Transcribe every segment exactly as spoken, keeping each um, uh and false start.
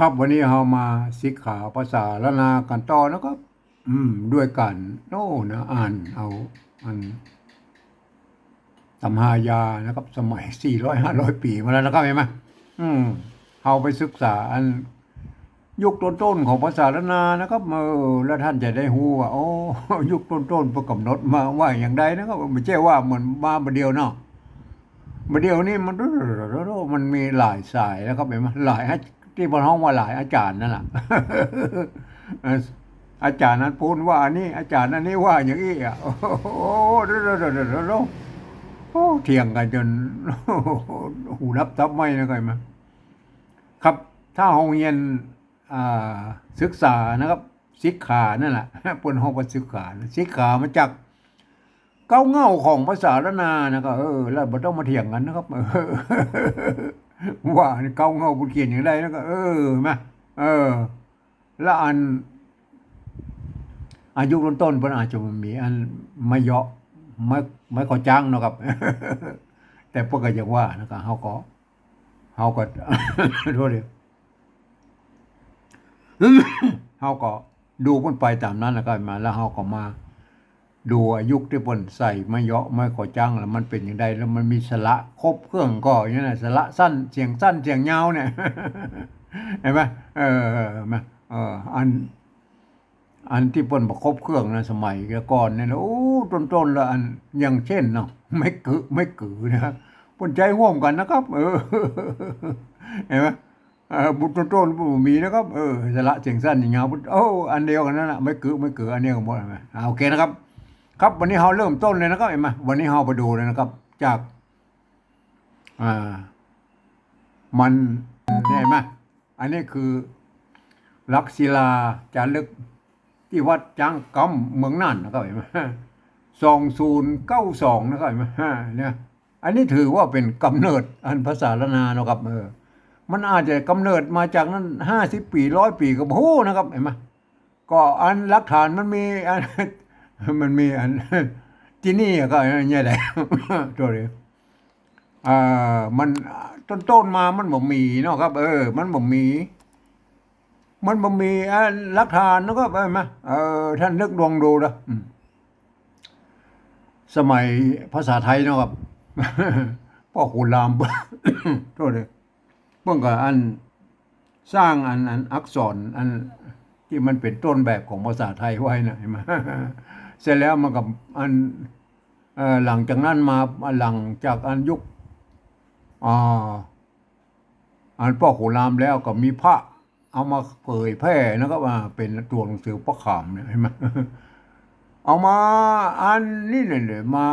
ครับ วันนี้เฮามาศึกษาภาษาล้านนากั๋นต่อนะครับ อืม ด้วยกั๋น โน่นนะ อ่านเอา อัน ตำฮายานะครับ สมัยสี่ร้อยห้าร้อยปี๋มาแล้วนะครับ หันก่อ อืม เฮาไปศึกษาอันยุคต้นๆ ของภาษาล้านนานะครับ เออ แล้วต้านจะได้ฮู้ว่า โอ้ ยุคต้นๆ เปิ้นก๋ำหนดมาว่าอย่างใดนะครับ บ่ใจ้ว่าเหมือนมาบ่าเดี่ยวเนาะ บ่าเดี่ยวนี้มัน มันมีหลายสายนะครับ หันก่อ หลายอา- ตี้เปิ้นฮ้องว่าหลายอาจ๋ารย์นั่นแหละ อาจ๋ารย์อันปู้นว่าอันนี้ อาจ๋ารย์อันนี้ว่าอย่างอี้อะ โอ้โห โอ้ เถียงกั๋นจ๋น หูดับตับไหม้นะ หันก่อ ครับ ถ้าโฮงเฮียน อ่า ศึกษานะครับ ศึกษานั่นแหละ เปิ้นฮ้องว่าศึกษานะ ศึกษามาจากเก๊าเหง้าของภาษาล้านนานะครับ เออ แล้วบ่ต้องมาเถียงกั๋นนะครับ เออ ว่าเก๊าเหง้าเปิ้นเขียนอย่างใดนะครับ เออ มา เออ แล้วอัน อายุต้นๆ เปิ้นอาจจะบ่มีอันไม้เยาะ ไม้ ไม้ข้อจ๊างเนาะครับ แต่เปิ้นก็ยังว่านะครับ เฮาก็ เฮาก็ โทษที เฮาก็ดูเปิ้นไปต๋ามนั้นนะครับ มา แล้วเฮาก็มาดูอายุตี้เปิ้นใส่ไม้เยาะ ไม้ข้อจ๊าง แล้วมันเป๋นอย่างใด แล้วมันมีสระครบเครื่องก่อ อย่างนั้นนะ สระสั้น เสียงสั้น เสียงยาวเนี่ย หันก่อ เออ มา เออ อัน อันตี้เปิ้นบ่ครบเครื่องนะ สมัยก่อนเนี่ยนะ โอ้ ต้นๆ ละ อัน อย่างเจ้นเนาะ ไม้กึ ไม้กึนะ เปิ้นใจ๊ฮ่วมกั๋นนะครับ เออ หันก่อ เออ บุตรต้นๆ บ่มีนะครับ เออ สระเสียงสั้นเสียงยาว โอ้ อันเดียวกั๋นนั่นน่ะ ไม้กึ ไม้กึ อันเดียวกั๋นหมด หันก่อ อ่า โอเคนะครับ ครับ วันนี้เฮาเริ่มต้นเลยนะครับ หันก่อ วันนี้เฮาไปดูเลยนะครับ จาก อ่า มัน เนี่ย หันก่อ อันนี้คือหลักศิลาจารึกตี้วัดจ๊างกำ เมืองน่านนะครับ หันก่อ สองศูนย์เก้าสองนะครับ หันก่อ เนี่ย อันนี้ถือว่าเป๋นก๋ำเนิดอันภาษาล้านนาเนาะครับ เออ มันอาจจะก๋ำเนิดมาจากนั้นห้าสิบปี๋ ร้อยปี๋ ก็บ่ฮู้นะครับ หันก่อ ก็อันหลักฐานมันมี อัน มันมีอัน ตี้นี่ก็อันนี้แหละ โทษที เอ่อ มัน ต้นๆ มามันบ่มีเนาะครับ เออ มันบ่มี มันบ่มี อ่า หลักฐานเนาะครับ หันก่อ เออ ต้านนึกลองดูนะ อืม สมัยภาษาไทยเนาะครับ ป้อขุนราม โทษที เปิ้นก็อัน สร้างอัน อันอักษรอันตี้มันเป๋นต้นแบบของภาษาไทยไว้นะ หันก่อ เสร็จแล้วมันก็อัน เอ่อ หลังจากนั้นมา หลังจากอันยุค อ่า อันป้อขุนรามแล้วก็มีพระเอามาเผยแพร่นะครับ อ่า เป๋นตั๋วหนังสือพระขามเนี่ย หันก่อ เอามาอันนี้เนี่ย มา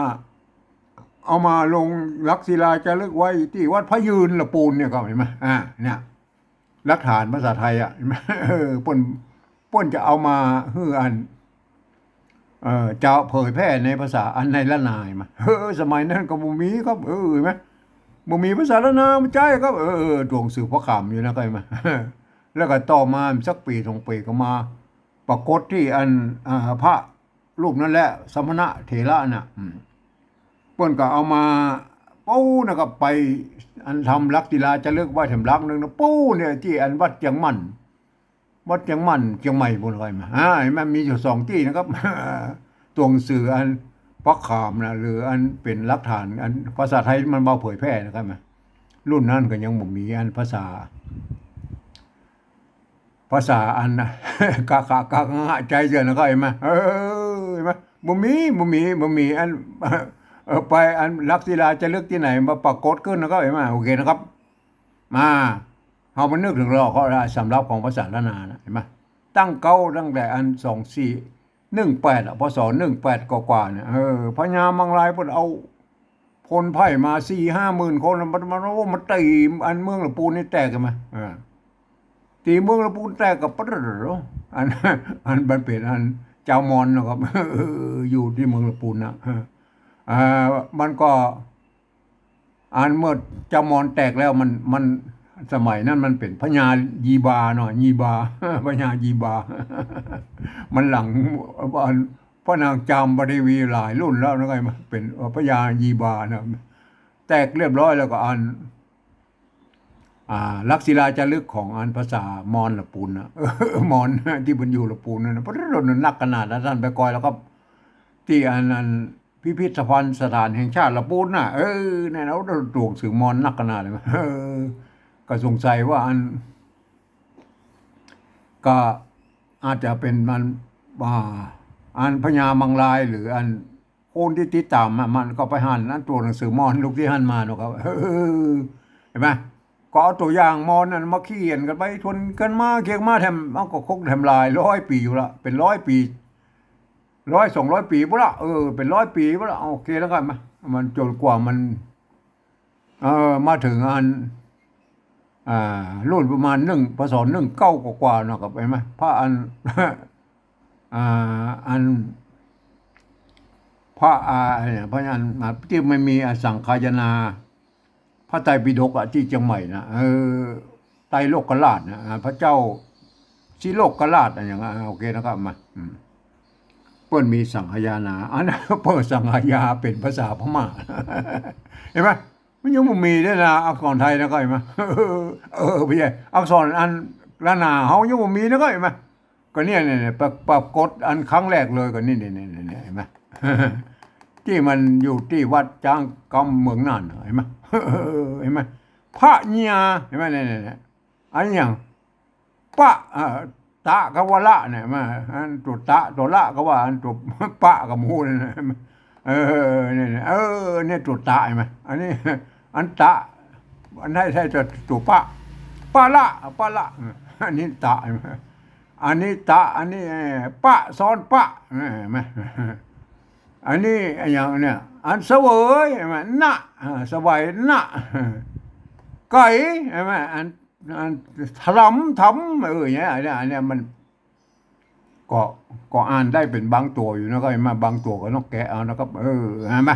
เอามาลงหลักศิลาจารึกไว้ตี้วัดพระยืนละปูนเนี่ยครับ หันก่อ อ่า เนี่ย หลักฐานภาษาไทยอะ หันก่อ เออ เปิ้น เปิ้นจะเอามาหื้ออัน เอ่อ จะเผยแพร่ในภาษาอันในล้านนามา เออ สมัยนั้นก็บ่มีครับ เออ หันก่อ บ่มีภาษาล้านนามาใจ๊ครับ เออ เออ ตั๋วหนังสือพระขามอยู่นะ หันก่อ แล้วก็ต่อมาสักปี๋สองปี๋ก็มาปรากฏตี้อัน อ่า พระรูปนั้นแหละ สมณะเถระน่ะ อืม เปิ้นก็เอามาปู้นะครับ ไปอันทำหลักศิลาจารึกไว้แถมหลักนึ่งนะ ปู้เนี่ย ตี้อันวัดเจียงหมั่น วัดเจียงหมั่น เจียงใหม่ปู้น หันก่อ อ่า หันก่อ มีอยู่สองตี้นะครับ ตั๋วหนังสืออันพระขามนะ หรืออันเป๋นหลักฐานอันภาษาไทยมันบ่เผยแพร่นะครับ รุ่นนั้นก็ยังบ่มีอันภาษา ภาษาอัน กะขะกะงะใจ๊เจื้อนะครับ หันก่อ เออ หันก่อ บ่มี บ่มี บ่มีอัน เออ ไปอันหลักศิลาจารึกตี้ไหนมาปรากฏขึ้นนะครับ หันก่อ โอเคนะครับ มา เฮามานึกเถิงลอข้อละสำรับของภาษาล้านนานะ หันก่อ ตั้งเก๊าตั้งแต่อันสองสี่ หนึ่งแปด อะ พ.ศ. หนึ่งแปด กว่าๆ เนี่ย เออ พญามังรายเปิ้นเอาพลไพร่มาสี่ห้าหมื่นคน มัน มัน โอ้ มันตี๋อันเมืองละปูนนี่แตกหันก่อ เออ ตี๋เมืองละปูนแตกก็ อัน อันมันเป๋นอันจาวมอญนะครับ เออ อยู่ตี้เมืองละปูนนะ เออ อ่า มันก็ อันเมื่อจาวมอญแตกแล้วมัน มัน สมัยนั้นมันเป๋นพญายีบาเนาะ ยีบา พญายีบา มันหลัง อัน พระนางจามเทวีหลายรุ่นแล้วนะ หันก่อ เป๋น เอ่อ พญายีบานะ แตกเรียบร้อยแล้วก็อัน อ่า หลักศิลาจารึกของอันภาษามอญละปูนน่ะ มอญตี้มันอยู่ละปูนนั่นน่ะ ปะโถ นักขนาดนั้น ต้านไปกอยแล้วก็ ตี้อัน อันพิพิธภัณฑ์สถานแห่งชาติละปูนน่ะ เออ เนี่ย เอาตั๋วหนังสือมอญนักขนาดเลย เออ ก็สงสัยว่าอัน ก็อาจจะเป๋นมัน อ่า อันพญามังรายหรืออันคนตี้ติดต๋ามอะ มันก็ไปหันอันตั๋วหนังสือมอญลูกตี้หันมาเนาะครับ เออ หันก่อ ก็เอาตั๋วอย่างมอญนั่นมาเขียนกั๋นไป ทวนกั๋นมา เขียนมาแถม เอ้า ก็ครบแถมหลายร้อยปี๋อยู่ละ เป๋นร้อยปี๋ ร้อยสองร้อยปี๋ปู้นละ เออ เป๋นร้อยปี๋ปู้นละ โอเคแล้วกัน มา มันจ๋นกว่ามัน เออ มาเถิงอัน อ่า รุ่นประมาณนึ่ง พ.ศ. นึ่งเก้ากว่าๆ เนาะครับ หันก่อ พระอัน อ่า อัน พระ อ่า เนี่ย พระอัน อ่า ตี้มันมีอสังขายนา พระไตรปิฎกอะ ตี้เจียงใหม่นะ เออ ไตรโลกราชนะ อ่า พระเจ้าสิโลกราชอะหยังอะ อ่า โอเคนะครับ มา อืม เปิ้นมีสังขายนา อันนั้น เปิ้นสังขายาเป๋นภาษาพม่า หันก่อ มันยังบ่มีเด้อนะ อักษรไทยนะ หันก่อ เออ เออ บ่ใจ้ อักษรอันล้านนาเฮายังบ่มีนะ หันก่อ ก็เนี่ย เนี่ย เนี่ย ปะ ปรากฏอันครั้งแรกเลยก็นี่ เนี่ย เนี่ย เนี่ย หันก่อ ตี้มันอยู่ตี้วัดจ๊างกำเมืองน่านน่ะ หันก่อ หันก่อ พระเยียะ หันก่อ เนี่ย เนี่ย เนี่ย อันหยัง ปะ เอ่อ ตะกับว่าละเนี่ย หันก่อ อันตั๋วตะ ตั๋วละก็ว่า อันตั๋วปะก็บ่ฮู้เนี่ยนะ เออ เนี่ย เนี่ย เออ เนี่ยตั๋วตะ หันก่อ อันนี้ อันตะ อันไทย ไทยตั๋ว ตั๋วปะ ปะละ ปะละ อันนี้ตะ หันก่อ อันนี้ตะ อันนี้ เอ่อ ปะซ้อนปะ หันก่อ อันนี้อะหยังเนี่ย อันเสวย หันก่อ นะ เอ่อ เสวยนะ ไก๋ หันก่อ อัน อัน ถลำ ถำ เออ เนี่ย อันเนี้ย อันเนี้ยมัน ก็ ก็อ่านได้เป๋นบางตั๋วอยู่นะ หันก่อ หันก่อ บางตั๋วก็ต้องแกะเอานะครับ เออ หันก่อ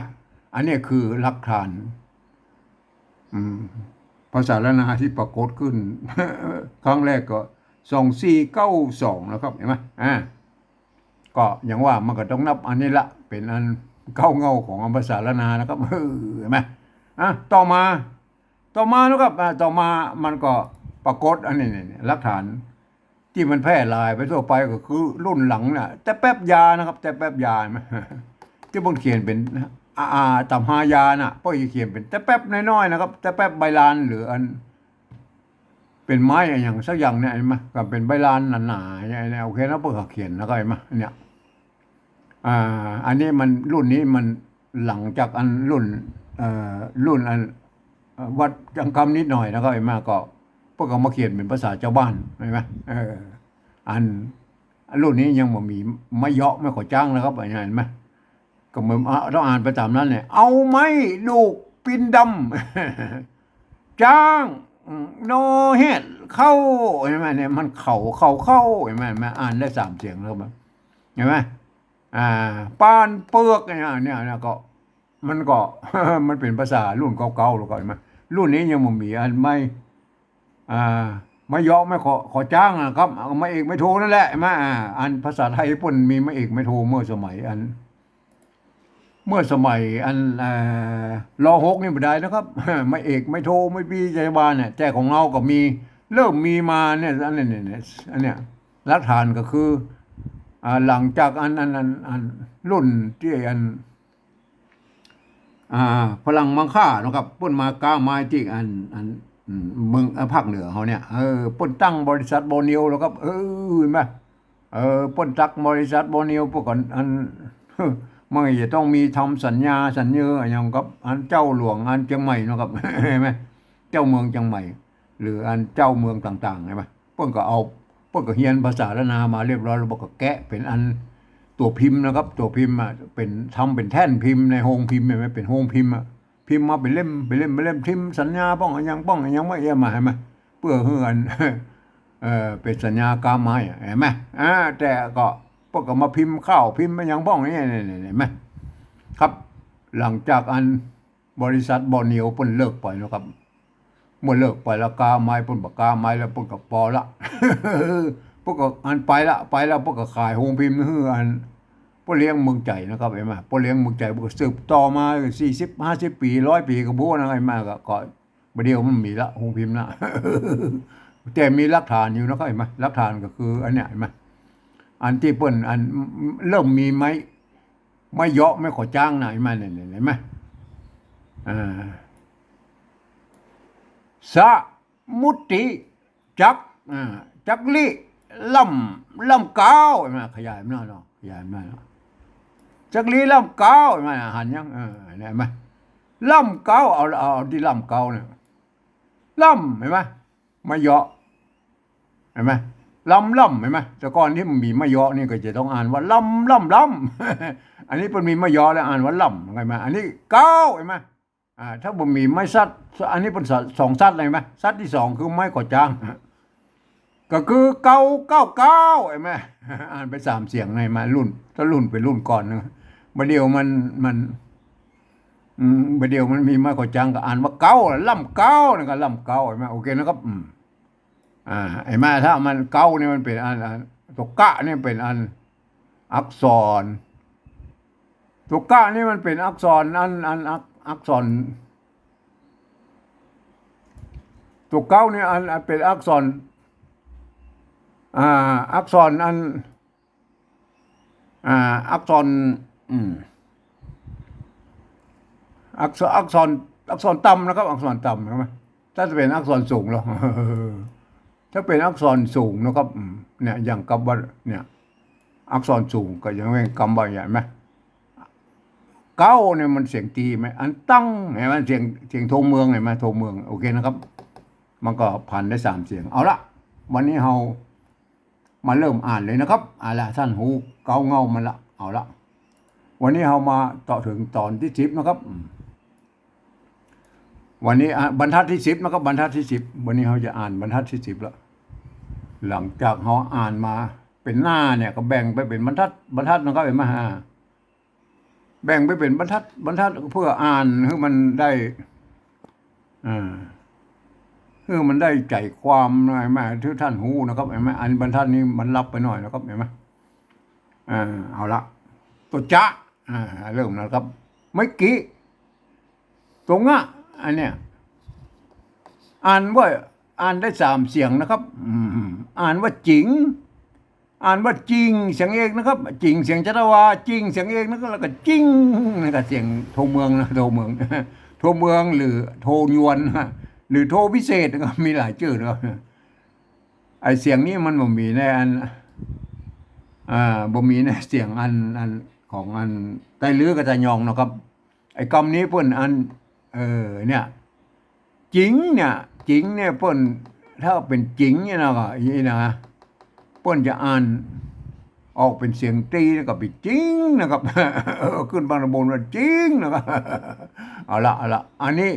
อันนี้คือหลักฐาน อืม ภาษาล้านนาตี้ปรากฏขึ้น ครั้งแรกก็สองสี่เก้าสองนะครับ หันก่อ อ่า ก็อย่างว่ามันก็ต้องนับอันนี้ละ เป๋นอันเก๊าเง่าของภาษาล้านนานะครับ เออ หันก่อ อ่ะ ต่อมา ต่อมานะครับ อ่า ต่อมามันก็ปรากฏอันนี้ นี่ นี่ หลักฐานตี้มันแพร่หลายไปทั่วไปก็คือรุ่นหลังน่ะ แต๊แป๊บยานะครับ แต๊แป๊บยา หันก่อ ตี้เปิ้นเขียนเป๋น อ่า อ่า ตำฮายาน่ะ เปิ้นจะเขียนเป๋นแต๊แป๊บน้อยๆ นะครับ แต๊แป๊บใบลาน หรืออัน เป๋นไม้อะหยังสักอย่างเนี่ย หันก่อ ก็เป๋นใบลานหนาๆ เนี่ย เนี่ย โอเคนะ เปิ้นก็เขียนแล้วก็หันก่อ เนี่ย อ่า อันนี้มัน รุ่นนี้มันหลังจากอันรุ่น เอ่อ รุ่นอัน เอ่อ วัดจ๊างกำนิดหน่อยนะครับ หันก่อ ก็เปิ้นก็มาเขียนเป๋นภาษาจาวบ้าน หันก่อ เออ อัน รุ่นนี้ยังบ่มีไม้เยาะไม้ขอจ๊างนะครับ หันก่อ ก็เหมือน อ่ะ ต้องอ่านไปต๋ามนั้นเนี่ย เอาไม้ดูกปินดำ จ๊าง อืม นอแฮด เข้า หันก่อ เนี่ย มันเข้า เข้า เข้า หันก่อ หันก่อ อ่านได้สามเสียงแล้วครับ หันก่อ อ่า ปานเปือก เนี่ย เนี่ย เนี่ย ก็ มันก็ มันเป๋นภาษารุ่นเก่าๆ แล้วก็ หันก่อ รุ่นนี้ยังบ่มีอันไม้ อ่า ไม้เยาะไม้ขอ ขอจ๊างอะครับ เอาไม้เอกไม้โทนั่นแหละ หันก่อ อ่า อันภาษาไทยเปิ้นมีไม้เอกไม้โทเมื่อสมัยอัน เมื่อสมัยอัน เอ่อ ร.หก นี่บ่ได้นะครับ ไม้เอกไม้โทไม้ปริญญาบัณฑิตเนี่ย แต่ของเฮาก็มี เริ่มมีมาเนี่ย อันนี้ เนี่ย เนี่ย อันเนี้ย หลักฐานก็คือ อ่า หลังจากอัน อัน อัน อันรุ่นตี้อัน อ่า ฝรั่งมังค่าเนาะครับ เปิ้นมาก๊าไม้ตี้อัน อัน อืม เมือง เอ่อ ภาคเหนือเฮาเนี่ย เออ เปิ้นตั้งบริษัทบอร์เนียวแล้วครับ เออ หันก่อ เออ เปิ้นตั้งบริษัทบอร์เนียว เปิ้นก็อัน มันจะต้องมีทำสัญญาสัญเญออะหยังกับอันเจ้าหลวงอันเจียงใหม่เนาะครับ หันก่อ เจ้าเมืองเจียงใหม่ หรืออันเจ้าเมืองต่างๆ หันก่อ เปิ้นก็เอา เปิ้นก็เฮียนภาษาล้านนามาเรียบร้อยแล้ว เปิ้นก็แกะเป๋นอันตั๋วพิมพ์นะครับ ตั๋วพิมพ์อะ เป๋น ทำเป๋นแท่นพิมพ์ในโฮงพิมพ์ หันก่อ เป๋นโฮงพิมพ์อะ พิมพ์มาเป๋นเล่ม เป๋นเล่ม เป๋นเล่ม พิมพ์สัญญาป้องอะหยัง ป้องอะหยังมาเอี้ยมา หันก่อ เปื้อหื้ออัน เอ่อ เป๋นสัญญาก๊าไม้อะ หันก่อ อ่า แต่ก็ เปิ้นก็มาพิมพ์ข่าว พิมพ์อะหยังป้องเนี่ย เนี่ย เนี่ย หันก่อ ครับ หลังจากอันบริษัทบอร์เนียวเปิ้นเลิกไปเนาะครับ เมื่อเลิกไปแล้วก๊าไม้ เปิ้นบ่ก๊าไม้แล้ว เปิ้นก็ปอละ เปิ้นก็อันไปละ ไปแล้ว เปิ้นก็ขายโฮงพิมพ์หื้ออันป้อเลี้ยงเมืองใจ๋นะครับ หันก่อ ป้อเลี้ยงเมืองใจ๋ เปิ้นก็สืบต่อมาสี่สิบ ห้าสิบปี๋ ร้อยปี๋ก็บ่ฮู้นะ หันก่อ ก็ บ่าเดี่ยวมันมีละ โฮงพิมพ์นะ แต่มีหลักฐานอยู่นะครับ หันก่อ หลักฐานก็คืออันเนี้ย หันก่อ อันตี้เปิ้น อันเริ่มมีไม้ ไม้เยาะ ไม้ขอจ้างนะ หันก่อ เนี่ย หันก่อ อ่า สมุติ จัก อ่า จักริ ล่ำ ล่ำเก๊า หันก่อ ขยายมันหน่อยเนาะ ขยายมันหน่อยเนาะ จักริ ล่ำเก๊า หันก่อ หันยัง เออ หันก่อ ล่ำเก๊า เอา เอา เอาตี้ล่ำเก๊าเนี่ย ล่ำ หันก่อ ไม้เยาะ หันก่อ ล่ำล่ำ หันก่อ แต่ก่อนตี้มันมีไม้เยาะนี่ก็จะต้องอ่านว่า ล่ำล่ำล่ำ อันนี้เปิ้นมีไม้เยาะแล้วอ่านว่า ล่ำ หันก่อ อันนี้เก๊า หันก่อ อ่า ถ้าบ่มีไม้สัตว์ อันนี้เปิ้นสองสัตว์เลย หันก่อ สัตว์ตี้สองคือไม้ขอจ้าง ก็คือเก๊า เก๊า เก๊า หันก่อ อ่านไปสามเสียง หันก่อ รุ่น ถ้ารุ่นไปรุ่นก่อนนะ บ่าเดี่ยวมัน มัน อืม บ่าเดี่ยวมันมีไม้ขอจ้างก็อ่านว่าเก๊า ล่ำเก๊า นั่นก็ล่ำเก๊า หันก่อ โอเคนะครับ อืม อ่า หันก่อ ถ้ามันเก๊านี่มันเป๋นอัน อัน ตั๋วกะนี่เป๋นอัน อักษร ตั๋วกะนี่มันเป๋นอักษรอัน อัน อัก อักษร ตั๋วเก๊านี่อัน อันเป๋นอักษร อ่า อักษรอัน อ่า อักษร อืม อักษร อักษร อักษรต่ำนะครับ อักษรต่ำ หันก่อ ถ้าจะเป๋นอักษรสูงแล้ว ถ้าเป๋นอักษรสูงนะครับ อืม เนี่ย อย่างกำว่า เนี่ย อักษรสูงก็ยังแม่นกำว่า หันก่อ เก๊าเนี่ยมันเสียงตี้ หันก่อ อันตั้ง หันก่อ เสียง เสียงโทเมือง หันก่อ โทเมือง โอเคนะครับ มันก็ผันได้สามเสียง เอาละ วันนี้เฮามาเริ่มอ่านเลยนะครับ เอาละ ท่านฮู้เก๊าเง่ามันละ เอาละ วันนี้เฮามาเตาะเถิงต๋อนตี้สิบนะครับ อืม วันนี้ อ่ะ บรรทัดตี้สิบนะครับ บรรทัดตี้สิบ วันนี้เฮาจะอ่านบรรทัดตี้สิบละ หลังจากเฮาอ่านมาเป๋นหน้าเนี่ย ก็แบ่งไปเป๋นบรรทัด บรรทัดนะครับ หันก่อ อ่า แบ่งไปเป๋นบรรทัด บรรทัด เพื่ออ่านหื้อมันได้ อ่า หื้อมันได้ใจ๋ความ หันก่อ หื้อท่านฮู้นะครับ หันก่อ อันบรรทัดนี้มันลับไปหน่อยนะครับ หันก่อ อ่า เอาละ ตั๋วจะ อ่า เริ่มแล้วครับ ไม้กิ ตั๋วงะ อันเนี้ย อ่านว่า อ่านได้สามเสียงนะครับ อืม อ่านว่าจิ๋ง อ่านว่าจิง เสียงเอกนะครับ จิ๋ง เสียงจัตวา จิง เสียงเอกนะครับ แล้วก็จิง นั่นก็เสียงโทเมืองนะ โทเมือง โทเมือง หรือโทยวนนะ หรือโทพิเศษนะครับ มีหลายจื้อนะครับ ไอ้เสียงนี้มันบ่มีในอัน อ่า บ่มีในเสียงอัน อันของอันไตลื้อกับไตยองนะครับ ไอ้กำนี้เปิ้นอัน เออ เนี่ย จิ๋งเนี่ย จิ๋งเนี่ยเปิ้น ถ้าเป๋นจิ๋งเนี่ยนะ ก็อย่างนี้นะ เปิ้นจะอ่านออกเป๋นเสียงตี้ แล้วก็ไปจิ๋งนะครับ เออ ขึ้นบางตำบลว่าจิ๋งนะครับ เอาละ เอาละ อันนี้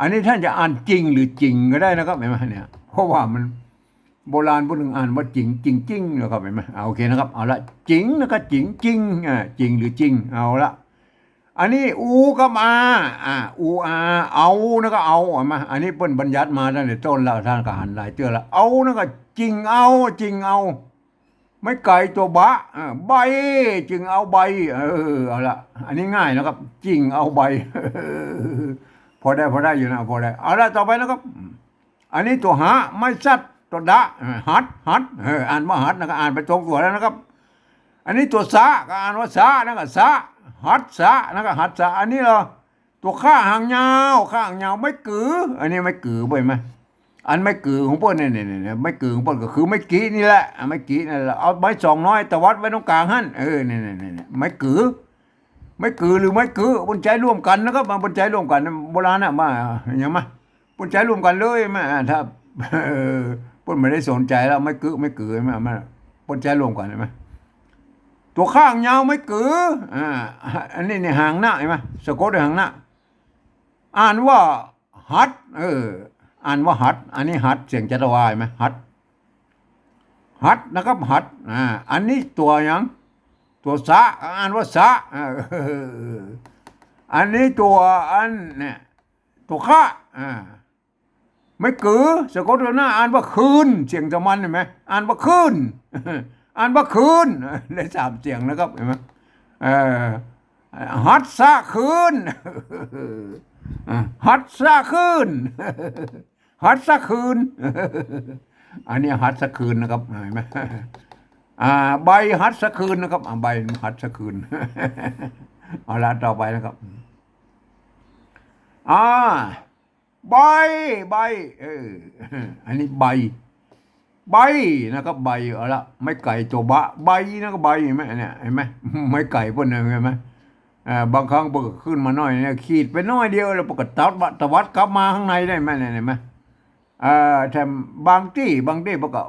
อันนี้ท่านจะอ่านจิงหรือจิ๋งก็ได้นะครับ หันก่อ เนี่ย เพราะว่ามัน โบราณเปิ้นอ่านว่าจิ๋ง จิง จิงนะครับ หันก่อ อ่า โอเคนะครับ เอาละ จิ๋ง แล้วก็จิ๋ง จิง อ่า จิงหรือจิง เอาละ อันนี้ อู กับ อา อ่า อู อา เอา แล้วก็เอา หันก่อ อันนี้เปิ้นบัญญัติมาตั้งแต่ต้นแล้ว ท่านก็หันหลายเตื้อแล้ว เอา แล้วก็จิงเอา จิงเอา ไม้ไก่ตั๋วบะ อ่า ใบ จิงเอาใบ เออ เอาละ อันนี้ง่ายนะครับ จิงเอาใบ พอได้ พอได้อยู่นะ พอได้ เอาละ ต่อไปนะครับ อันนี้ตั๋วหะ ไม้สัตว์ ตั๋วดะ เออ หัด หัด เออ อ่านว่าหัดนะครับ อ่านไปตรงตั๋วแล้วนะครับ อันนี้ตั๋วสะ ก็อ่านว่าสะนะครับ สะ หัดสะนะครับ หัดสะ อันนี้เหรอ ตั๋วคะหางยาว คะหางยาว ไม้กือ อันนี้ไม้กือ เปิ้นหันก่อ อันไม้กือของเปิ้นเนี่ย เนี่ย เนี่ย ไม้กือของเปิ้นก็คือไม้กินี่แหละ อ่ะ ไม้กินี่แหละ เอาไม้สองน้อยตวัดไว้ตรงกลางหั้น เออ เนี่ย เนี่ย เนี่ย เนี่ย ไม้กือ ไม้กือหรือไม้กือ เปิ้นใจ๊ร่วมกั๋นนะครับ มา เปิ้นใจ๊ร่วมกั๋น โบราณน่ะ มา อย่างมา เปิ้นใจ๊ร่วมกั๋นเลย มา ถ้า เออ เปิ้นบ่ได้สนใจ๋แล้ว ไม้กือ ไม้กือ มา มา เปิ้นใจ๊ร่วมกั๋น หันก่อ ตั๋วคะหางยาว ไม้กือ อ่า อันนี้เนี่ย หางนะ หันก่อ สะกดด้วยหางนะ อ่านว่า หัด เออ อ่านว่าหัด อันนี้หัด เสียงจัตวา หันก่อ หัด หัดนะครับ หัด อ่า อันนี้ตั๋วหยัง ตั๋วสะ อ่านว่าสะ เออ อันนี้ตั๋วอันเนี่ย ตั๋วคะ อ่า ไม้กือ สะกดด้วยหน้า อ่านว่าคืน เสียงสามัญหันก่อ อ่านว่าคืน อ่านว่าคืน ได้สามเสียงนะครับ หันก่อ เออ หัดสะคืน อ่า หัดสะคืน หัดสะคืน อันนี้หัดสะคืนนะครับ เห็นไหม อ่า ใบหัดสะคืนนะครับ อ่า ใบหัดสะคืน เอาละ ต่อไปนะครับ อ่า ใบ ใบ เออ อันนี้ใบ ใบนะครับ ใบ เอาละ ไม้ไก่ตัวบะ ใบนะครับ ใบ เห็นไหมเนี่ย เห็นไหม ไม้ไก่พวกนั้น เห็นไหม เอ่อ บางครั้งเปิ้นก็ขึ้นมาหน้อยเนี่ย ขีดไปหน้อยเดียว แล้วเปิ้นก็ตวัด ตวัดกลับมาข้างในได้ไหมเนี่ย เห็นไหม เอ่อ แถมบางตี้ บางตี้เปิ้นก็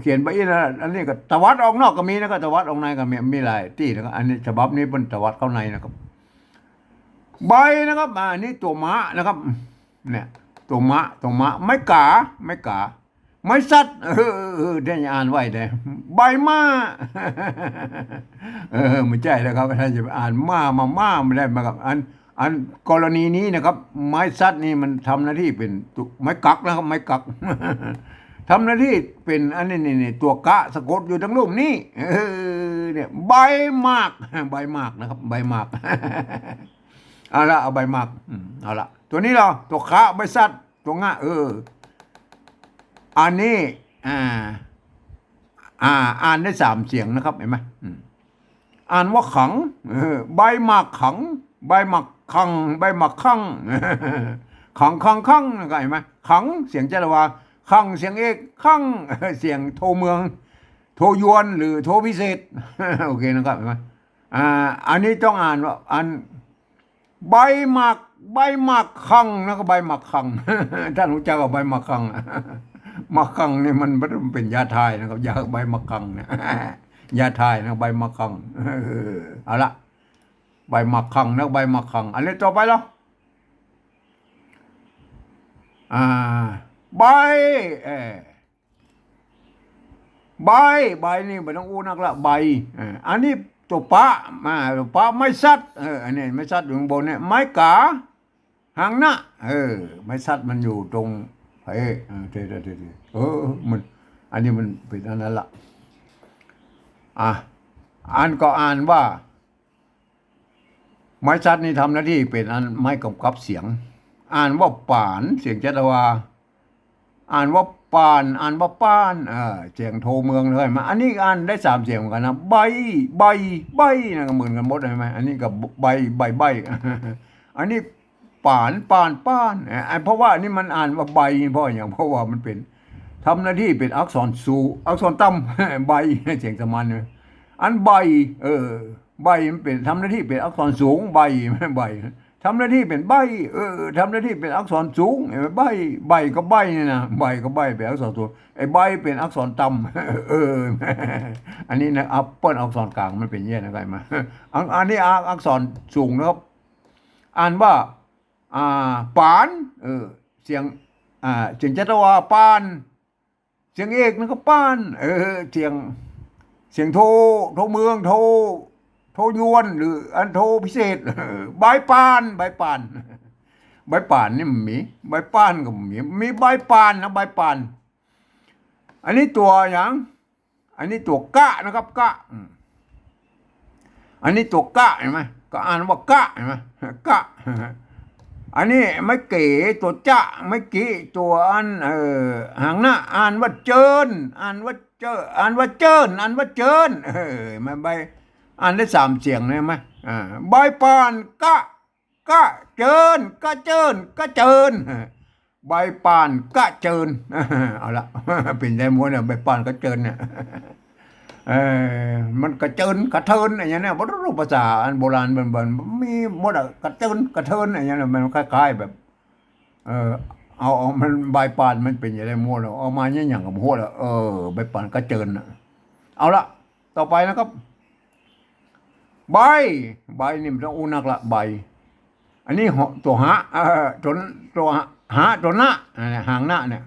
เขียนไปอี้นะ อันนี้ก็ตวัดออกนอกก็มีนะครับ ตวัดออกในก็มี มีหลายตี้นะครับ อันนี้ฉบับนี้เปิ้นตวัดเข้าในนะครับ ใบนะครับ อ่า อันนี้ตัวมะนะครับ เนี่ย ตัวมะ ตัวมะ ไม้ก๋า ไม้ก๋า ไม้สัด เออ เออ เออ ได้อ่านไว้ได้ ใบม้า เออ ไม่ใช่แล้วครับ ท่านจะไปอ่านม้า มาม้า ไม่ได้มากับอัน อันกรณีนี้นะครับ ไม้สัดนี่มันทำหน้าตี้เป๋นตัว ไม้กักนะครับ ไม้กัก ทำหน้าตี้เป๋นอันนี้ นี่ นี่ ตัวกะสะกดอยู่ตังลุ่มนี้ เออ เนี่ย ใบหมาก ใบหมากนะครับ ใบหมาก เอาละ เอาใบหมาก อืม เอาละ ตัวนี้เหรอ ตัวคะ ใบสัด ตัวงะ เออ อันนี้ อ่า อ่า อ่านได้สามเสียงนะครับ เห็นไหม อืม อ่านว่าขัง เออ ใบหมากขัง ใบหมากขัง ใบหมากขัง ขัง ขัง ขัง นะครับ เห็นไหม ขัง เสียงจัตวา ขัง เสียงเอก ขัง เสียงโทเมือง โทยวน หรือโทพิเศษ โอเคนะครับ เห็นไหม อ่า อันนี้ต้องอ่านว่า อัน ใบหมาก ใบหมากขัง นะ ก็ใบหมากขัง ท่านฮู้จักกับใบหมากขัง หมากขังนี่มัน มันเป๋นยาถ่ายนะครับ ยา ใบหมากขังเนี่ย ยาถ่ายนะ ใบหมากขัง เออ เอาละ ใบหมากขังนะ ใบหมากขัง อันนี้ต่อไปเหรอ อ่า ใบ เออ ใบ ใบนี่บ่ต้องอู้นักละ ใบ เออ อันนี้ตั๋วปะ มา ตั๋วปะ ไม้สัด เออ อันนี้ไม้สัดอยู่ข้างบนเนี่ย ไม้ก๋า หางหน้า เออ ไม้สัดมันอยู่ตรง เอ้ย เออ เดี๋ยว เดี๋ยว เดี๋ยว เออ มัน อันนี้มันเป๋นอันนั้นละ อ่ะ อันก็อ่านว่า ไม้สัดนี่ทำหน้าตี้เป๋นอันไม้กำกับเสียง อ่านว่าป๋าน เสียงจัตวา อ่านว่าป่าน อ่านว่าป้าน เออ เสียงโทเมืองเลยมา อันนี้อ่านได้สามเสียงเหมือนกั๋นนะ ใบ ใบ ใบ นะ ก็เหมือนกั๋นหมดใช่ไหม อันนี้ก็ใบ ใบ ใบ อันนี้ป๋าน ป่าน ป้าน เอ่อ เพราะว่าอันนี้มันอ่านว่าใบ เพราะหยัง เพราะว่ามันเป๋น ทำหน้าตี้เป๋นอักษรสูง อักษรต่ำ ใบ เสียงสามัญเนี่ย อันใบ เออ ใบมันเป๋น ทำหน้าตี้เป๋นอักษรสูง ใบ ใบ ทำหน้าตี้เป๋นใบ้ เออ ทำหน้าตี้เป๋นอักษรสูง เห็นไหม ใบ้ ใบ้กับใบ้นี่นะ ใบ้กับใบ้เป๋นอักษรสูง ไอ้ใบ้เป๋นอักษรต่ำ เออ อันนี้นะ อัปเปิ้ลอักษรกลางมันเป๋นอย่างนี้นะ ใครมา อัน อันนี้อัก อักษรสูงนะครับ อ่านว่า อ่า ป๋าน เออ เสียง อ่า เสียงจัตวา ป๋าน เสียงเอกนั่นก็ป๋าน เออ เสียง เสียงโท โทเมือง โท โทยวน หรืออันโทพิเศษ เออ ใบป๋าน ใบป๋าน ใบป๋านนี่มันมี ใบป๋านก็มี มีใบป๋านนะ ใบป๋าน อันนี้ตั๋วหยัง อันนี้ตั๋วกะนะครับ กะ อืม อันนี้ตั๋วกะ เห็นไหม ก็อ่านว่ากะ เห็นไหม กะ อันนี้ไม้เก๋ ตั๋วจะ ไม้กิ ตั๋วอัน เอ่อ หางหน้า อ่านว่าเจิญ อ่านว่าเจิญ อ่านว่าเจิญ อ่านว่าเจิญ เออ มันใบ อ่านได้สามเสียง เห็นไหม อ่า ใบป๋าน กะ กะเจิญ กะเจิญ กะเจิญ ใบป๋านกะเจิญ เอาละ เป๋นได้หมดเนี่ย ใบป๋านกะเจิญเนี่ย เออ มันกะเจิญกะเทิญอะไรเงี้ยเนี่ย บ่ฮู้ภาษาอันโบราณเปิ้น เปิ้นมีหมดอะ กะเจิญกะเทิญอะไรเงี้ย มันคล้ายๆ แบบ เออ เอา เอา มันใบป๋านมันเป๋นอย่างไรหมดอะ เอามาเนี่ยหยังก็บ่ฮู้ละ เออ ใบป๋านกะเจิญน่ะ เอาละ ต่อไปนะครับ ใบ ใบนี่มันต้องอู้นักละ ใบ อันนี้หอ ตั๋วหะ เอ่อ ตั๋ว ตั๋วหะ ตั๋วหน้า อันนี้หางหน้าเนี่ย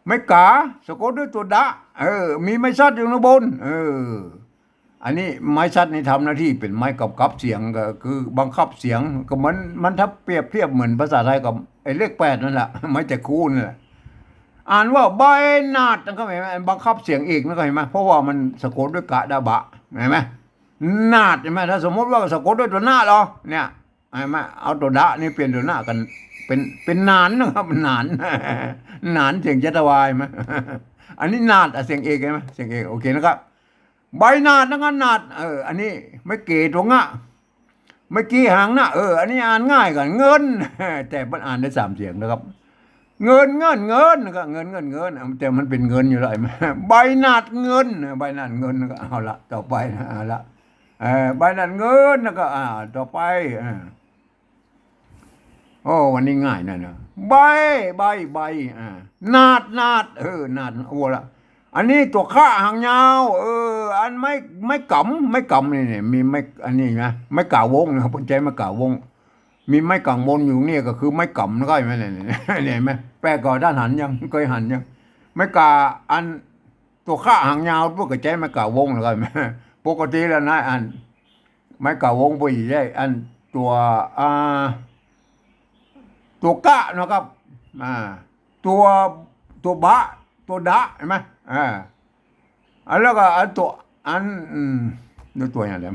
ไม้ก๋า สะกดด้วยตั๋วดะ เออ มีไม้สัดอยู่ข้างบน เออ อันนี้ไม้สัดนี่ทำหน้าตี้เป๋นไม้กำกับเสียง ก็คือบังคับเสียง ก็เหมือน มันถ้าเปรียบเทียบเหมือนภาษาไทยกับไอ้เลขแปดนั่นแหละ ไม้แตกคู่นั่นแหละ อ่านว่าใบหนาดนะครับ เห็นไหม บังคับเสียงอีกนะครับ เห็นไหม เพราะว่ามันสะกดด้วยกะดะบะ เห็นไหม หนาด เห็นไหม ถ้าสมมติว่าสะกดด้วยตั๋วหน้าเหรอ เนี่ย เห็นไหม เอาตั๋วดะนี่เปลี่ยนตั๋วนะกั๋น เป๋น เป๋นหนานนะครับ หนาน หนานเสียงจะตะวายไหม อันนี้หนาด อ่ะ เสียงเอกเห็นไหม เสียงเอก โอเคนะครับ ใบหนาดนะครับ หนาด เออ อันนี้ไม้เก๋ตั๋วงะ ไม้กี้หางนะ เออ อันนี้อ่านง่ายกว่าเงิน แต่มันอ่านได้สามเสียงนะครับ เงิน เงิน เงินนะครับ เงิน เงิน เงิน แต่มันเป๋นเงินอยู่แล้ว เห็นไหม ใบหนาดเงิน ใบหนาดเงินนะครับ เอาละ ต่อไปนะ เอาละ เออ ใบหนาดเงินนะครับ อ่า ต่อไป อ่า โอ้ วันนี้ง่ายนะเนี่ย ใบ ใบ ใบ อ่า หนาด หนาด เออ หนาด โอ้ละ อันนี้ตั๋วคะหางยาว เออ อันไม้ ไม้ก๋ำ ไม้ก๋ำนี่ เนี่ย มีไม้ อันนี้นะ ไม้ก๋าวงนะครับ เปิ้นใจ๊ไม้ก๋าวง มีไม้ก๋ำวนอยู่เนี่ย ก็คือไม้ก๋ำนะครับ เห็นไหมเนี่ย เนี่ย เห็นไหม แปลก่อต้านหันยัง เกยหันยัง ไม้ก๋า อันตั๋วคะหางยาว เปิ้นก็ใจ๊ไม้ก๋าวงนะครับ ปกติแล้วนะ อัน ไม้ก๋าวงเปิ้นจะใจ๊อันตั๋ว อ่า ตั๋วกะนะครับ อ่า ตั๋ว ตั๋วบะ ตั๋วดะ เห็นไหม อ่า อันแล้วก็อันตั๋ว อัน อืม ดูตั๋วอย่างเดียว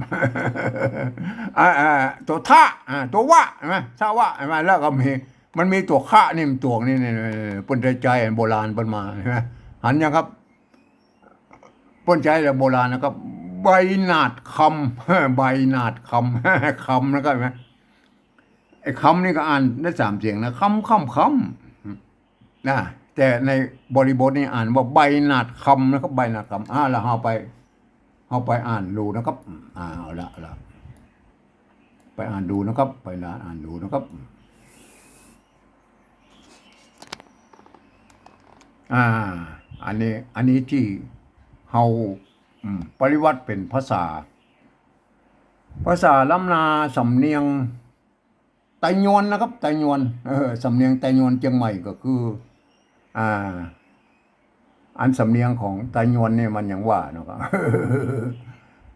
อ่า อ่า ตั๋วทะ อ่า ตั๋ววะ เห็นไหม ทะวะ เห็นไหม แล้วก็มี มันมีตั๋วคะนี่ มันตั๋วนี่ นี่ นี่ เปิ้นใจ๊ ใจ๊โบราณเปิ้นมา เห็นไหม หันยังครับ เปิ้นใจ๊แบบโบราณนะครับ ใบหนาดคำ ใบหนาดคำ คำนะครับ เห็นไหม ไอ้คำนี่ก็อ่านได้สามเสียงนะ คำ คำ คำ นะ แต่ในบริบทนี่อ่านว่าใบหนาดคำนะครับ ใบหนาดคำ อ่า แล้วเฮาไป เฮาไปอ่านดูนะครับ อ่า เอาละ เอาละ ไปอ่านดูนะครับ ไปอ่านดูนะครับ อ่า อันนี้ อันนี้ตี้เฮา อืม ปริวรรตเป๋นภาษา ภาษาล้านนา สำเนียงไตยวนนะครับ ไตยวน เออ สำเนียงไตยวนเจียงใหม่ก็คือ อ่า อันสำเนียงของไตยวนนี่มันอย่างว่าเนาะครับ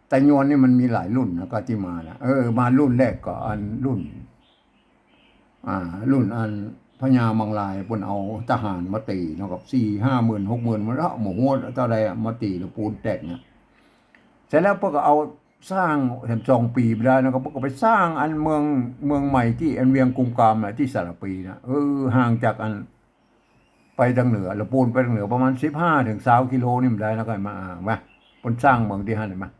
ไตยวนนี่มันมีหลายรุ่นนะ ก็ตี้มานะ เออ มารุ่นแรกก็อันรุ่น อ่า รุ่นอันพญามังรายเปิ้นเอาทหารมาตี๋เนาะครับ สี่ห้าหมื่น หกหมื่น มันละ บ่ฮู้เต้าใดอะ มาตี๋ละปูนแตกเนี่ย เสร็จแล้วเปิ้นก็เอาสร้างแถมสองปี๋บ่ได้เนาะครับ เปิ้นก็ไปสร้างอันเมือง เมืองใหม่ตี้อันเวียงกุมกามน่ะ ตี้สระพีน่ะ เออ ห่างจากอัน ไปตางเหนือ ละปูนไปตางเหนือประมาณสิบห้าเถิงซาวกิโลนี่บ่ได้เนาะครับ มา อ่า มา เปิ้นสร้างเมืองตี้หั้น หัน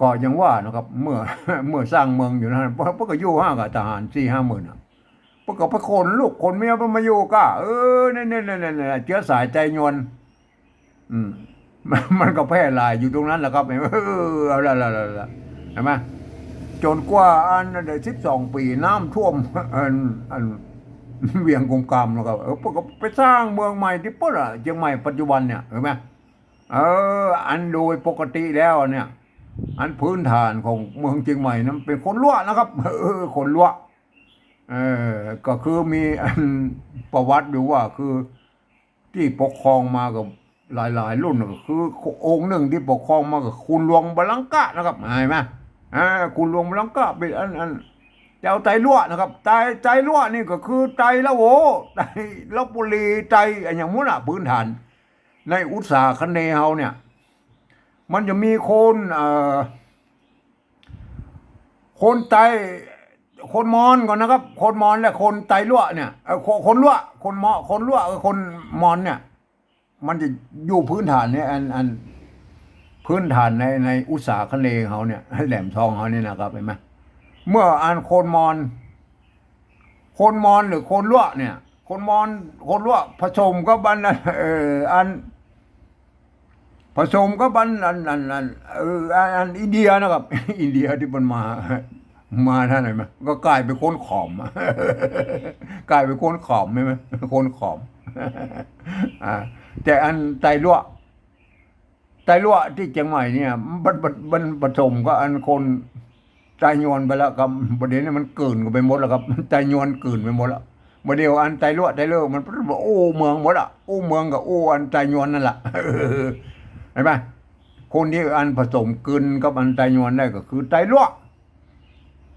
ก่อ ก็อย่างว่าเนาะครับ เมื่อ เมื่อสร้างเมืองอยู่หั้น เปิ้น เปิ้นก็อยู่หั้นกับทหารสี่ห้าหมื่นอะ เปิ้นก็ไปขนลูกขนเมียเปิ้นมาอยู่ก้า เออ เนี่ย เนี่ย เนี่ย เนี่ย เจื๊อสายไตยวน อืม มัน มันก็แพร่หลายอยู่ตรงนั้นแหละครับ เออ เอาละ ละ ละ ละ หันก่อ จ๋นกว่าอันนั้นได้สิบสองปี๋ น้ำท่วม อัน อัน เวียงกุมกามเนาะครับ เออ เปิ้นก็ไปสร้างเมืองใหม่ตี้เปิ้นอะ เจียงใหม่ปัจจุบันเนี่ย หันก่อ เออ อันโดยปกติแล้วเนี่ย อันพื้นฐานของเมืองเจียงใหม่นั้นเป๋นคนลัวนะครับ เออ คนลัว เออ ก็คือมีอันประวัติอยู่ว่าคือตี้ปกครองมาก็หลายๆ รุ่น ก็คือองค์นึ่งตี้ปกครองมาก็ขุนหลวงบาลังกะนะครับ หันก่อ อ่า ขุนหลวงบาลังกะเป๋นอัน อัน เจ้าไตลัวนะครับ ไต ไตลัวนี่ก็คือไตละโห ไตลพบุรี ไตอะหยังหมดอะ พื้นฐาน ในอุตสาคเนย์เฮาเนี่ย มันจะมีคน เอ่อ คนไต คนมอญก่อนนะครับ คนมอญและคนไตลัวเนี่ย เอ่อ คน คนลัว คนมอญ คนลัวกับคนมอญเนี่ย มันจะอยู่พื้นฐานเนี่ย อัน อัน พื้นฐานใน ในอุตสาคเนย์เฮาเนี่ย แหลมทองเฮาเนี่ยนะครับ หันก่อ เมื่ออันคนมอญ คนมอญหรือคนลัวเนี่ย คนมอญ คนลัวผสมกับอันนั้น เอ่อ อัน ผสมกับอัน อัน อัน อัน เอ่อ อัน อันอินเดียนะครับ อินเดียตี้มันมา มาหันก่อ หันก่อ ก็ก๋ายเป๋นคนขอม ก๋ายเป๋นคนขอม หันก่อ คนขอม อ่า แต่อันไตลัว ไตลัวตี้เจียงใหม่เนี่ย มัน มัน มันผสมกับอันคนไตยวนไปแล้วครับ บ่าเดี่ยวนี้มันกืนกั๋นไปหมดแล้วครับ ไตยวนกืนไปหมดแล้ว บ่าเดี่ยวอันไตลัว ไตลัว มันอู้เมืองหมดละ อู้เมืองกับอู้อันไตยวนนั่นแหละ หันก่อ คนตี้อันผสมกืนกับอันไตยวนได้ก็คือไตลัว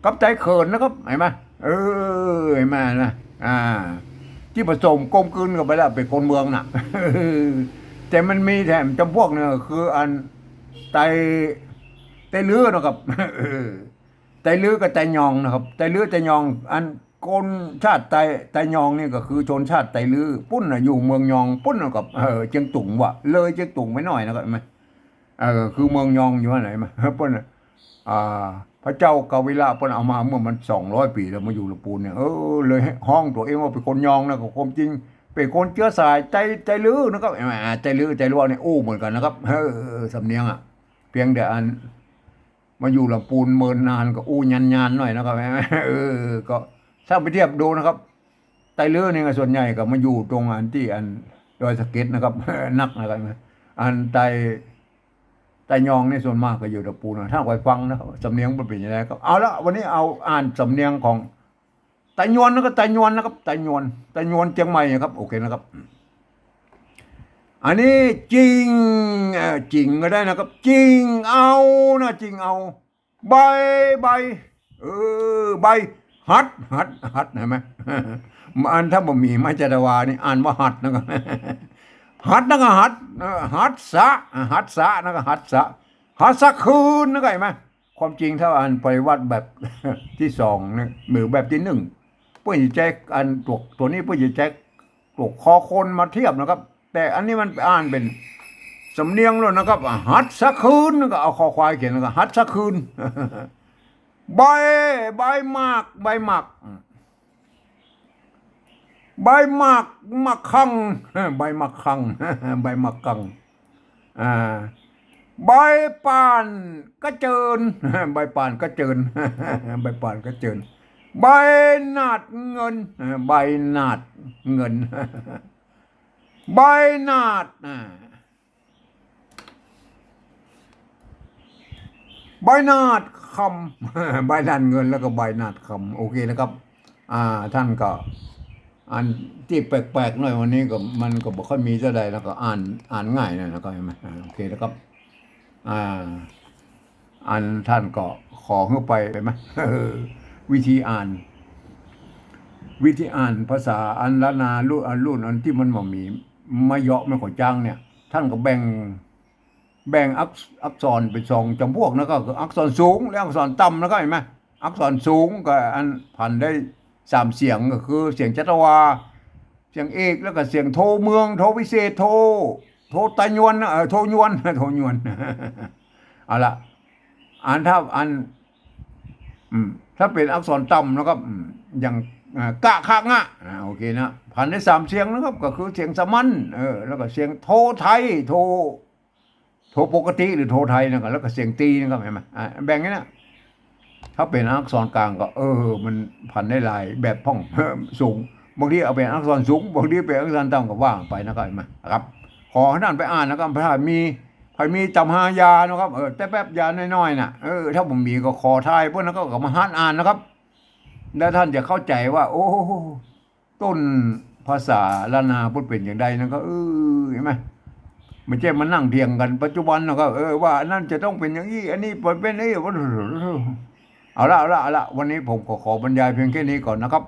กับไตเขินนะครับ หันก่อ เออ หันก่อนะ อ่า ตี้ผสมกลมกลืนกั๋นไปแล้วเป๋นคนเมืองน่ะ แต่มันมีแถมจ๋ำพวกนึ่งก็คืออันไต ไตลื้อนะครับ เออ ไตลื้อกับไตยองนะครับ ไตลื้อไตยอง อันคนชาติไต ไตยองนี่ก็คือชนชาติไตลื้อ ปุ้นน่ะอยู่เมืองยอง ปุ้นน่ะกับ เออ เจียงตุงว่ะ เลยเจียงตุงไปหน่อยนะครับ เห็นไหม เออ คือเมืองยองอยู่ไหนมา ปุ้นน่ะ อ่า พระเจ้ากาวิละปุ้นเอามาเมื่อมันสองร้อยปี๋แล้ว มาอยู่ลำปูนเนี่ย เออ เลยฮ้องตั๋วเองว่าเป๋นคนยองนะ ก็ความจริงเป๋นคนเจื๊อสายไต ไตลื้อนะครับ เห็นไหม อ่า ไตลื้อ ไตลัวเนี่ยอู้เหมือนกั๋นนะครับ เออ สำเนียงอะ เพียงแต่อัน มาอยู่ลำปูนเมินนานก็อู้ยานๆ หน่อยนะครับ เออ ก็ถ้าไปเทียบดูนะครับ ไตลื้อนี่ก็ส่วนใหญ่ก็มาอยู่ตรงอันตี้อันดอยสะเก็ดนะครับ นักนะครับ อันไต ไตยองนี่ส่วนมากก็อยู่ลำปูนนะ ถ้าไปฟังนะครับ สำเนียงมันเป๋นยังไงครับ เอาละ วันนี้เอาอ่านสำเนียงของ ไตยวนนะครับ ไตยวนนะครับ ไตยวน ไตยวนเจียงใหม่นะครับ โอเคนะครับ อันนี้จิ่ง เอ่อ จิ่งก็ได้นะครับ จิ่งเอานะ จิ่งเอา ใบ ใบ เออ ใบ หัด หัด หัด เห็นไหม อันถ้าบ่มีไม้จัตวานี่อ่านว่าหัดนะครับ หัดนะก็หัด เออ หัดสะ หัดสะนะก็หัดสะ หัดสะคืนนะก็เห็นไหม ความจริงถ้าอ่านปริวรรตแบบตี้สองเนี่ย หรือแบบตี้นึ่ง เปิ้นจะใจ๊อันตั๋ว ตั๋วนี้เปิ้นจะใจ๊ตั๋วคอคนมาเทียบนะครับ แต่อันนี้มันอ่านเป๋นสำเนียงแล้วนะครับ อ่ะ หัดสะคืน ก็เอาคอควายเขียน แล้วก็หัดสะคืน ใบ ใบหมาก ใบหมาก ใบหมาก หมากคัง ใบหมากคัง ใบหมากคัง อ่า ใบป่านกระเจิน ใบป่านกระเจิน ใบป่านกระเจิน ใบหนาดเงิน ใบหนาดเงิน ใบหนาด อ่า ใบหนาดคำ ใบหนาดเงินแล้วก็ใบหนาดคำ โอเคนะครับ อ่า ท่านก็ อันตี้แปลกๆ หน่อยวันนี้ก็ มันก็บ่ค่อยมีเท่าใด แล้วก็อ่าน อ่านง่ายหน่อยนะครับ เห็นไหม อ่า โอเคนะครับ อ่า อันท่านก็ขอหื้อไป เห็นไหม วิธีอ่าน วิธีอ่านภาษาอันล้านนารุ่น อันรุ่นอันตี้มันบ่มี ไม้เยาะไม้ขอจ้างเนี่ย ท่านก็แบ่ง แบ่งอัก อักษรเป๋นสองจ๋ำพวกนะครับ คืออักษรสูงและอักษรต่ำนะครับ เห็นไหม อักษรสูงก็อันผันได้สามเสียง ก็คือเสียงจัตวา เสียงเอก แล้วก็เสียงโทเมือง โทวิเศษ โท โทไตยวนนะ เออ โทยวน โทยวน เอาละ อันถ้าอัน อืม ถ้าเป๋นอักษรต่ำนะครับ อืม อย่าง อ่า กะ คะ งะ อ่า โอเคนะ ผันได้สามเสียงนะครับ ก็คือเสียงสามัญ เออ แล้วก็เสียงโทไทย โท โทปกติหรือโทไทยนะครับ แล้วก็เสียงตีนะครับ เห็นไหม อ่า แบ่งอย่างนี้นะ ถ้าเป๋นอักษรกลางก็ เออ มันผันได้หลายแบบพ่อง สูง บางทีเอาเป๋นอักษรสูง บางทีเป๋นอักษรต่ำก็ว่าไปนะครับ เห็นไหมครับ ขอหื้อท่านไปอ่านนะครับ ถ้ามี ใผมีจ๋ำหายานะครับ เออ แต่แบบยาน้อยๆ น่ะ เออ ถ้าบ่มีก็ขอทายเปิ้นนะครับ ก็มาหัดอ่านนะครับ แล้วท่านจะเข้าใจ๋ว่า โอ้ ต้นภาษาล้านนาเปิ้นเป๋นอย่างใดนะครับ เออ เห็นไหม บ่ใจ้มานั่งเถียงกั๋นปัจจุบันนะครับ เออ ว่าอันนั้นจะต้องเป๋นอย่างอี้ อันนี้บ่เป๋นอี้ เอาละ เอาละ เอาละ วันนี้ผมก็ขอบรรยายเพียงแค่นี้ก่อนนะครับ